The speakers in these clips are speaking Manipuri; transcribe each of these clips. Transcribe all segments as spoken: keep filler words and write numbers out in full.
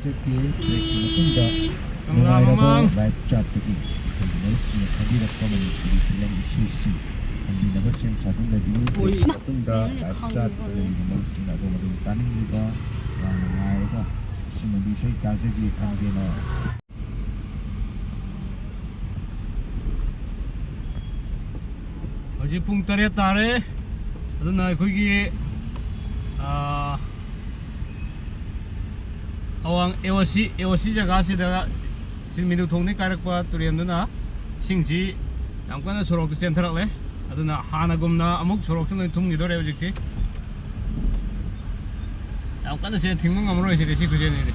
ꯆꯠꯀꯦ꯫ ꯕ꯭ꯔꯦꯛꯀꯤ ꯃꯇꯨꯡꯗ ꯀꯪꯂꯥ ꯅꯨꯡꯉꯥꯏꯔꯕ ꯃꯃꯥꯡ꯫ ꯂꯥꯏꯐ ꯆꯥꯠꯇꯒꯤ ꯑꯩꯈꯣꯏꯒꯤ ꯃꯔꯨꯞꯁꯤꯡꯅ ꯊꯥꯕꯤꯔꯛꯄ ꯃꯅꯤꯄꯨꯔꯤ ꯐꯤꯂꯝ ꯏꯁꯩꯁꯤꯡ ꯊꯝꯕꯤꯅꯕ ꯁꯦꯝ ꯁꯥꯗꯨꯅ ꯂꯩꯕꯤꯌꯨ꯫ ꯎꯏ꯫ ꯕ꯭ꯔꯦꯛꯀꯤ ꯃꯇꯨꯡꯗ ꯂꯥꯏꯐ ꯆꯥꯠꯇ ꯂꯩꯔꯤꯕ ꯃꯔꯨꯞꯁꯤꯡꯅ ꯑꯗꯣꯝ ꯑꯗꯨꯝ ꯇꯥꯅꯤꯡꯂꯤꯕ ꯌꯥꯝꯅ ꯉꯥꯏꯔꯒ ꯏꯁꯩ ꯃꯟꯗꯤ ꯏꯁꯩ ꯇꯥꯖꯒꯦ ꯈꯟꯒꯦꯅ꯫ ꯍꯧꯖꯤꯛ ꯄꯨꯡ ꯇꯔꯦꯠ ꯇꯥꯔꯦ꯫ ꯑꯗꯨꯅ ꯑꯩꯈꯣꯏꯒꯤ, ꯑꯥ, ꯑꯋꯥꯡ ꯑꯦ ꯑꯣ ꯁꯤ, ꯑꯦ ꯑꯣ ꯁꯤ ꯖꯒꯥꯁꯤꯗ ꯁꯤ ꯃꯤꯅꯨ ꯊꯣꯡꯗꯒꯤ ꯀꯥꯏꯔꯛꯄ ꯇꯨꯔꯦꯟꯗꯨꯅ ꯏꯁꯤꯡꯁꯤ ꯌꯥꯝ ꯀꯟꯅ ꯁꯣꯔꯣꯛꯇ ꯆꯦꯟꯊꯔꯛꯂꯦ꯫ ꯑꯗꯨꯅ ꯍꯥꯟꯅꯒꯨꯝꯅ ꯑꯃꯨꯛ ꯁꯣꯔꯣꯛꯇ ꯂꯣꯏ ꯊꯨꯝꯈꯤꯗꯣꯔꯦ ꯍꯧꯖꯤꯛꯁꯤ꯫ ꯌꯥꯝ ꯀꯟꯅ ꯆꯦꯟ ꯊꯤꯡꯕ ꯉꯝꯃꯔꯣꯏ ꯁꯤꯗꯤ, ꯁꯤ ꯈꯨꯆꯦꯟꯁꯤꯗꯤ꯫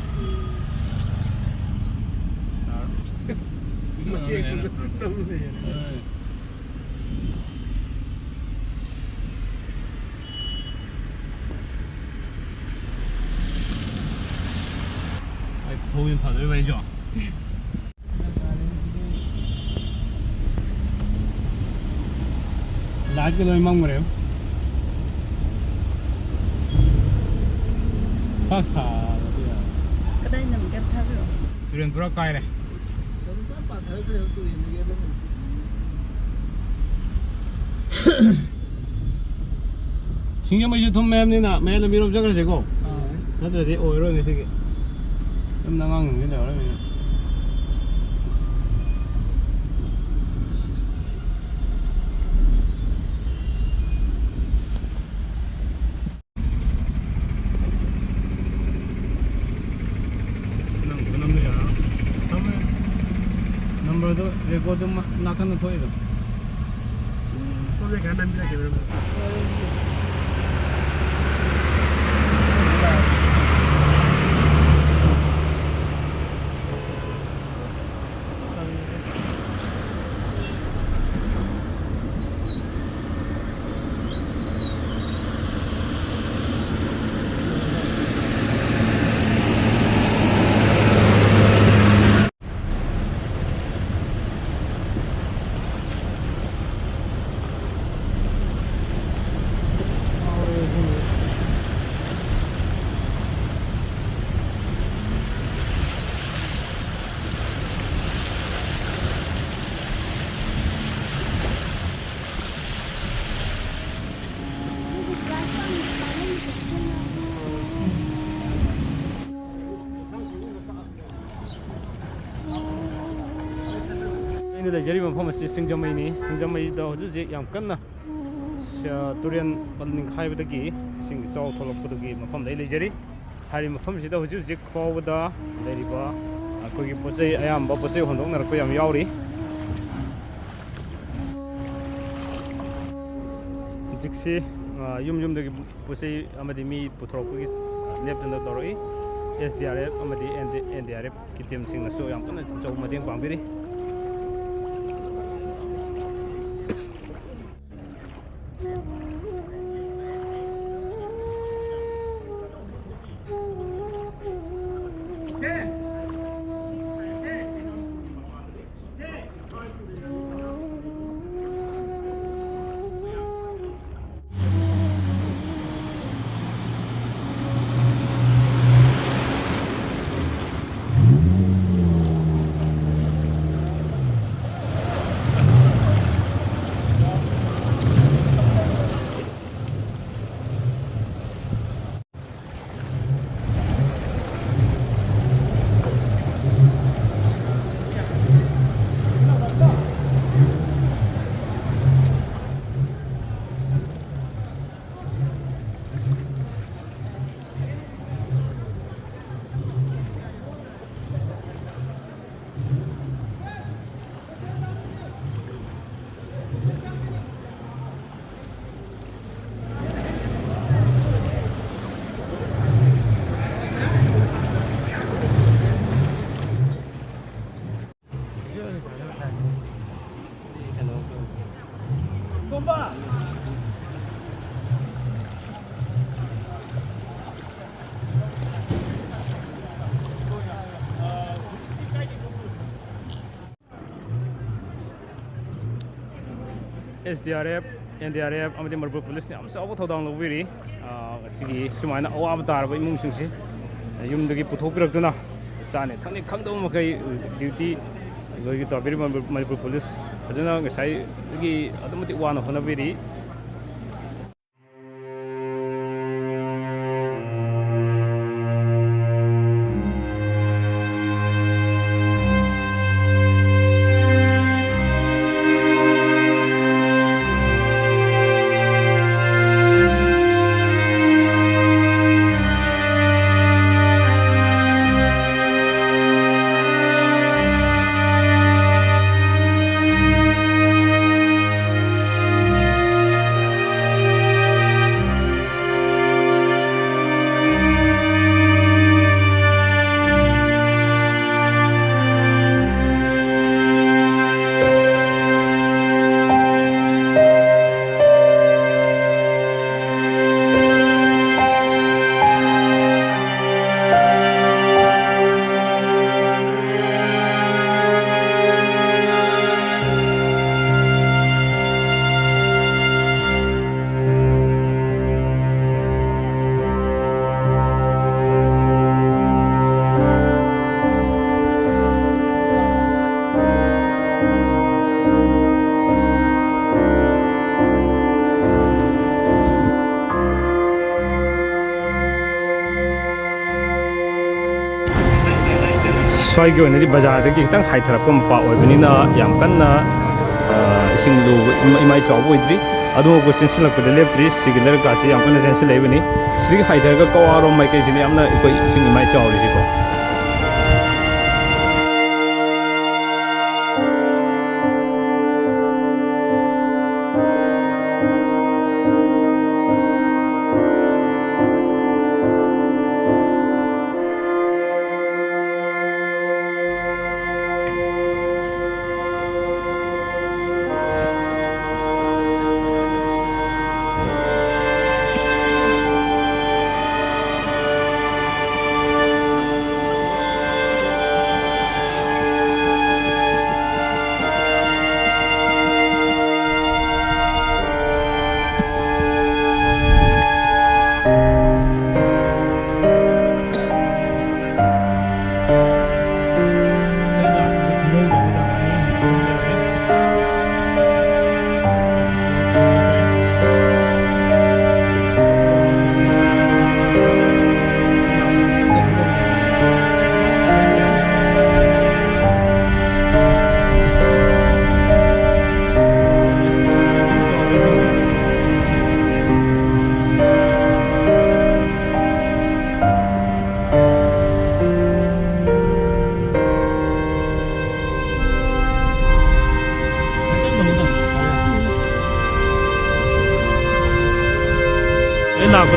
ꯃꯇꯦꯛꯇꯨꯗ ꯅꯝ ꯂꯩꯔꯦ꯫ ꯑꯩ ꯐꯧ ꯌꯥꯝ ꯐꯖꯩ ꯚꯥꯏꯁꯨ꯫ ꯂꯥꯏꯠꯀ ꯂꯣꯏ ꯃꯝꯈ꯭ꯔꯦ꯫ ꯆꯥꯛ ꯁꯥꯕꯗꯤ ꯌꯥꯔꯦ꯫ ꯀꯗꯥꯏ ꯅꯝꯒꯦ ꯑꯝꯇ ꯍꯥꯏꯕꯤꯔꯛꯑꯣ꯫ ꯇꯨꯔꯦꯟ ꯄꯨꯔꯥ ꯀꯥꯏꯔꯦ꯫ ꯁꯤꯡꯖꯃꯩꯁꯨ ꯊꯨꯝꯃꯦ ꯍꯥꯏꯕꯅꯤꯅ ꯃꯌꯥꯏ ꯂꯝꯕꯤꯔꯣꯝ ꯆꯠꯈ꯭ꯔꯁꯦꯀꯣ꯫ ꯑꯥ꯫ ꯅꯠꯇ꯭ꯔꯗꯤ ꯑꯣꯏꯔꯣꯏ ꯉꯁꯤꯒꯤ꯫ ꯌꯨꯝꯗ ꯑꯉꯥꯡꯁꯤꯡꯁꯤ ꯂꯩꯍꯧꯔꯃꯤꯅ꯫ ꯅꯪ ꯅꯝꯕ ꯌꯥꯔꯣꯏ꯫ ꯊꯝꯃꯦ꯫ ꯅꯝꯕꯔꯗꯣ ꯔꯦꯀꯣꯔꯗ ꯑꯗꯨꯝ ꯅꯥꯀꯟꯗ ꯊꯣꯛꯏꯗꯣ꯫ ꯎꯝ, ꯁꯣꯝꯗ ꯈꯔ ꯅꯝꯕꯤꯔꯛꯀꯦ, ꯅꯝꯕꯤꯔꯛꯀꯦ꯫ ꯑꯩꯅ ꯂꯩꯖꯔꯤꯕ ꯃꯐꯝ ꯑꯁꯤ ꯁꯤꯡꯖꯃꯩꯅꯤ꯫ ꯁꯤꯡꯖꯃꯩꯗ ꯍꯧꯖꯤꯛ ꯍꯧꯖꯤꯛ ꯌꯥꯝ ꯀꯟꯅ ꯁ-, ꯇꯨꯔꯦꯟ ꯅꯤꯡꯈꯥꯏꯕꯗꯒꯤ ꯏꯁꯤꯡ ꯏꯆꯥꯎ ꯊꯣꯛꯂꯛꯄꯗꯨꯒꯤ ꯃꯐꯝꯗ ꯑꯩ ꯂꯩꯖꯔꯤ꯫ ꯍꯥꯏꯔꯤꯕ ꯃꯐꯝꯁꯤꯗ ꯍꯧꯖꯤꯛ ꯍꯧꯖꯤꯛ ꯐꯥꯎꯕꯗ ꯂꯩꯔꯤꯕ ꯑꯩꯈꯣꯏꯒꯤ ꯄꯣꯠ ꯆꯩ ꯑꯌꯥꯝꯕ ꯄꯣꯠ ꯆꯩ ꯍꯣꯟꯗꯣꯛꯅꯔꯛꯄ ꯌꯥꯝ ꯌꯥꯎꯔꯤ꯫ ꯍꯧꯖꯤꯛꯁꯤ, ꯑ, ꯌꯨꯝ ꯌꯨꯝꯗꯒꯤ ꯄꯣꯠ ꯆꯩ ꯑꯃꯗꯤ ꯃꯤ ꯄꯨꯊꯣꯔꯛꯄꯒꯤ ꯂꯦꯞꯇꯅ ꯇꯧꯔꯛꯏ꯫ ꯑꯦꯁ ꯗꯤ ꯑꯥꯔ ꯑꯦꯐ ꯑꯃꯗꯤ ꯑꯦꯟ ꯗꯤ ꯑꯥꯔ ꯑꯦꯐꯀꯤ ꯇꯤꯝꯁꯤꯡꯅꯁꯨ ꯌꯥꯝ ꯀꯟꯅ ꯑꯆꯧꯕ ꯃꯇꯦꯡ ꯄꯥꯡꯕꯤꯔꯤ꯫ S D R F, N D R F ꯑꯃꯗꯤ ꯃꯅꯤꯄꯨꯔ ꯄꯨꯂꯤꯁꯅ ꯌꯥꯝ ꯆꯥꯎꯕ ꯊꯧꯗꯥꯡ ꯂꯧꯕꯤꯔꯤ꯫ ꯑ, ꯉꯁꯤꯒꯤ ꯁꯨꯃꯥꯏꯅ ꯑꯋꯥꯕ ꯇꯥꯔꯕ ꯏꯃꯨꯡꯁꯤꯡꯁꯤ ꯌꯨꯝꯗꯒꯤ ꯄꯨꯊꯣꯛꯄꯤꯔꯛꯇꯨꯅ ꯆꯥꯅꯤ ꯊꯛꯅꯤ ꯈꯪꯗꯕ ꯃꯈꯩ ꯗ꯭ꯌꯨꯇꯤ ꯑꯩꯈꯣꯏꯒꯤ ꯇꯧꯕꯤꯔꯤꯕ ꯃꯅꯤꯄꯨꯔ ꯄꯨꯂꯤꯁ ꯐꯖꯅ ꯉꯁꯥꯏꯗꯒꯤ ꯑꯗꯨꯝ ꯃꯇꯤꯛ ꯋꯥꯅ ꯍꯣꯠꯅꯕꯤꯔꯤ꯫ ꯁ꯭ꯋꯥꯏꯒꯤ ꯑꯣꯏꯅꯗꯤ ꯕꯖꯥꯔꯗꯒꯤ ꯈꯤꯇꯪ ꯍꯥꯏꯊꯔꯛꯄ ꯃꯄꯥ ꯑꯣꯏꯕꯅꯤꯅ ꯌꯥꯝ ꯀꯟꯅ, ꯑ, ꯏꯁꯤꯡ ꯂꯨꯕ, ꯏꯃꯥꯏ ꯆꯥꯎꯕ ꯑꯣꯏꯗ꯭ꯔꯤ꯫ ꯑꯗꯨ ꯐꯥꯎꯕ ꯆꯦꯟꯁꯤꯜꯂꯛꯄꯗ ꯂꯦꯞꯇ꯭ꯔꯤ꯫ ꯁꯤꯒꯤ ꯂꯩꯔꯛꯀꯥꯁꯤ ꯌꯥꯝ ꯀꯟꯅ ꯆꯦꯟꯁꯤꯜꯂꯛꯏꯕꯅꯤ꯫ ꯁꯤꯗꯒꯤ ꯍꯥꯏꯊꯔꯒ ꯀꯋꯥꯔꯣꯝ ꯃꯥꯏꯀꯩꯁꯤꯅ ꯌꯥꯝꯅ ꯑꯩꯈꯣꯏ ꯏꯁꯤꯡ ꯏꯃꯥꯏ ꯆꯥꯎꯔꯤꯁꯤꯀꯣ꯫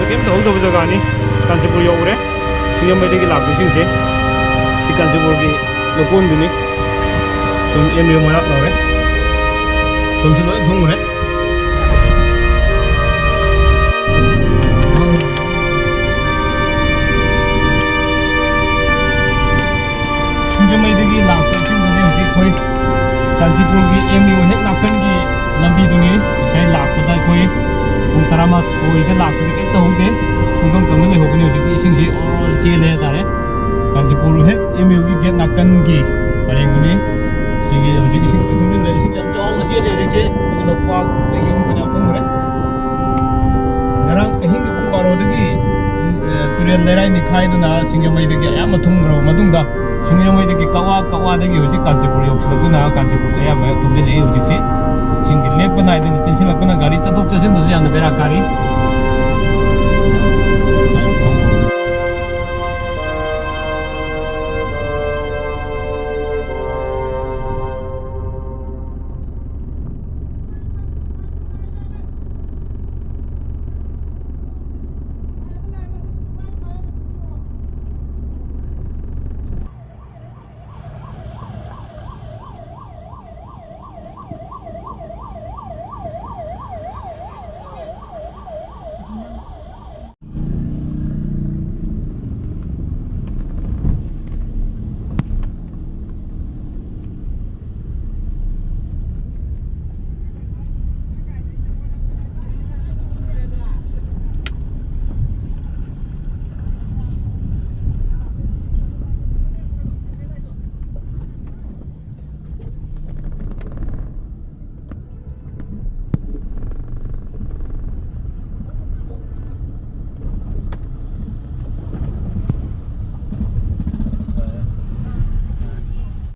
ꯀꯩꯝ ꯇꯧꯍꯧꯗꯕ ꯖꯒꯥꯅꯤ꯫ ꯀꯥꯟꯆꯤꯄꯨꯔ ꯌꯧꯔꯦ꯫ ꯁꯤꯡꯖꯃꯩꯗꯒꯤ ꯂꯥꯛꯄꯁꯤꯡꯁꯦ꯫ ꯁꯤ ꯀꯥꯟꯆꯤꯄꯨꯔꯒꯤ ꯂꯧꯀꯣꯟꯗꯨꯅꯤ꯫ ꯁꯨꯝ ꯑꯦꯝ ꯌꯨ ꯃꯅꯥꯛ ꯌꯧꯔꯦ꯫ ꯁꯣꯝꯁꯤ ꯂꯣꯏ ꯊꯨꯡꯉꯨꯔꯦ꯫ ꯁꯤꯡꯖꯃꯩꯗꯒꯤ ꯂꯥꯛꯄ ꯏꯁꯤꯡꯗꯨꯗꯤ ꯍꯧꯖꯤꯛ ꯑꯩꯈꯣꯏ ꯀꯥꯟꯆꯤꯄꯨꯔꯒꯤ ꯑꯦꯝ ꯌꯨ ꯍꯦꯛ ꯅꯥꯀꯟꯒꯤ ꯂꯝꯕꯤꯗꯨꯅꯤ꯫ ꯉꯁꯥꯏ ꯂꯥꯛꯄꯗ ꯑꯩꯈꯣꯏ ꯄꯨꯡ ꯇꯔꯥꯃꯥꯊꯣꯏꯗ ꯂꯥꯛꯄꯗꯤ ꯀꯩꯝ ꯇꯧꯍꯧꯗꯦ꯫ ꯄꯨꯡꯀꯪ ꯀꯪꯅ ꯂꯩꯍꯧꯕꯅꯤ꯫ ꯍꯧꯖꯤꯛꯇꯤ ꯏꯁꯤꯡꯁꯤ ꯑꯣꯔ ꯆꯦꯜꯂꯦ ꯍꯥꯏꯇꯥꯔꯦ꯫ ꯀꯥꯟꯆꯤꯄꯨꯔ ꯍꯦꯛ ꯑꯦꯝ ꯌꯨꯒꯤ ꯒꯦꯠ ꯅꯥꯀꯟꯒꯤ ꯄꯔꯦꯡꯗꯨꯅꯤ꯫ ꯁꯤꯒꯤ ꯍꯧꯖꯤꯛ ꯏꯁꯤꯡ ꯂꯣꯏ ꯊꯨꯝꯖꯤꯜꯂꯦ꯫ ꯏꯁꯤꯡ ꯌꯥꯝ ꯆꯥꯎꯅ ꯆꯦꯜꯂꯦ ꯍꯧꯖꯤꯛꯁꯦ꯫ ꯑꯗꯨꯅ ꯄꯥꯛ ꯌꯨꯝ ꯐꯅꯌꯥꯝ ꯊꯨꯝꯈ꯭ꯔꯦ꯫ ꯉꯔꯥꯡ ꯑꯍꯤꯡꯒꯤ ꯄꯨꯡ ꯕꯥꯔꯣꯗꯒꯤ, ꯎꯝ, ꯑꯦ, ꯇꯨꯔꯦꯜ ꯂꯩꯔꯥꯏ ꯅꯤꯡꯈꯥꯏꯗꯨꯅ ꯁꯤꯡꯖꯃꯩꯗꯒꯤ ꯑꯌꯥꯝꯕ ꯊꯨꯝꯈ꯭ꯔꯕ ꯃꯇꯨꯡꯗ, ꯁꯤꯡꯖꯃꯩꯗꯒꯤ ꯀꯛꯋꯥ, ꯀꯛꯋꯥꯗꯒꯤ ꯍꯧꯖꯤꯛ ꯀꯥꯟꯆꯤꯄꯨꯔ ꯌꯧꯁꯤꯜꯂꯛꯇꯨꯅ ꯀꯥꯟꯆꯤꯄꯨꯔꯁꯦ ꯑꯌꯥꯝꯕ ꯊꯨꯝꯖꯤꯜꯂꯛꯏ ꯍꯧꯖꯤꯛꯁꯤ꯫ ꯏꯁꯤꯡꯒꯤ ꯂꯦꯞꯄ ꯅꯥꯏꯗꯅ ꯆꯦꯟꯁꯤꯜꯂꯛꯄꯅ ꯒꯥꯔꯤ ꯆꯠꯊꯣꯛ ꯆꯠꯁꯤꯟꯗꯁꯨ ꯌꯥꯝꯅ ꯕꯦꯔꯥ ꯀꯥꯔꯤ꯫